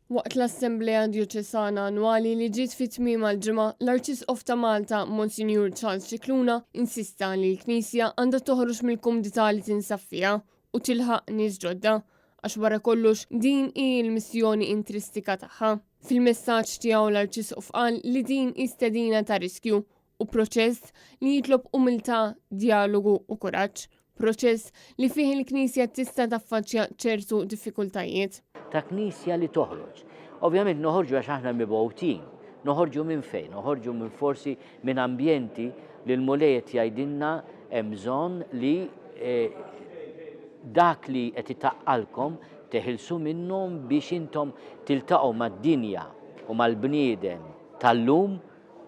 Waqt l-Assemblea Djoċesana Annwali li ġiet fi tmiemha l-Ġimgħa, l-Arċisqof ta' Malta, Monsinjur Charles Scicluna, insista li l-Knisja għandha toħroġ mill-kumdità li tinsab fiha u tilħaq nies ġodda, għax wara kollox din hi l-missjoni intristika tagħha. Fil-messaġġ tiegħu l-Arċisqof qal li din hi stedina ta' riskju u proċess li jitlob umiltà, djalogu u kuraġġ. Proċess li fih il-Knisja tista' taffaċċja ċertu diffikultajiet. Ta' Knisja li toħroġ. Ovvjament noħorġu għax aħna mibgħutin. Noħorġu minn fejn? Noħorġu minn forsi minn ambjenti li l-Mulej qed jgħidilna hemm bżonn li eh, dak li qed itaqqalkom teħilsu minnhom biex intom tiltaqgħu mad-dinja u mal-bniedem tal-lum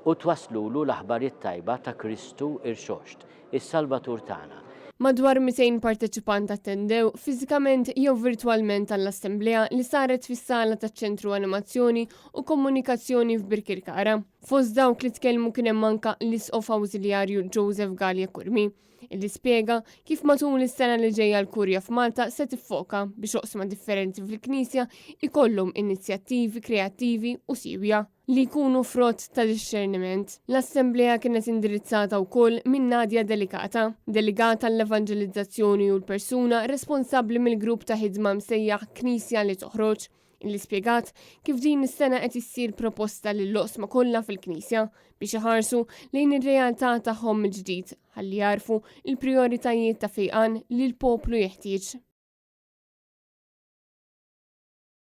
u twasslulu l-aħbar it-tajba ta' Kristu rxoxt, is-Salvatur tagħna. Madwar 200 parteċipant attendew, fiżikament jew virtwalment għall-assemblea li saret fis-sala taċ-Ċentru Animazzjoni u Komunikazzjoni f'Birkirkara. Fost dawk li tkellmu kien hemm anka l-Isqof Awżiljarju Joseph Galea Curmi, illi spjega kif matul is-sena li ġejja l-Kurja f'Malta se tiffoka biex oqsma differenti fil-Knisja ikollhom inizjattivi kreattivi u siewja. li jkunu frott ta' dixxerniment. L-assemblea kienet indirizzata wkoll minn Nadia Delicata, delegata għall-evanġelizzazzjoni u l-persuna responsabbli mill-grupp ta' ħidma msejjaħ Knisja li Toħroġ, illi spjegat kif din is-sena qed issir proposta lill-oqsma kollha fil-Knisja biex iħarsu lejn ir-realtà tagħhom mill-ġdid ħalli jagħrfu l-prijoritajiet ta' fejqan li l-poplu jeħtieġ.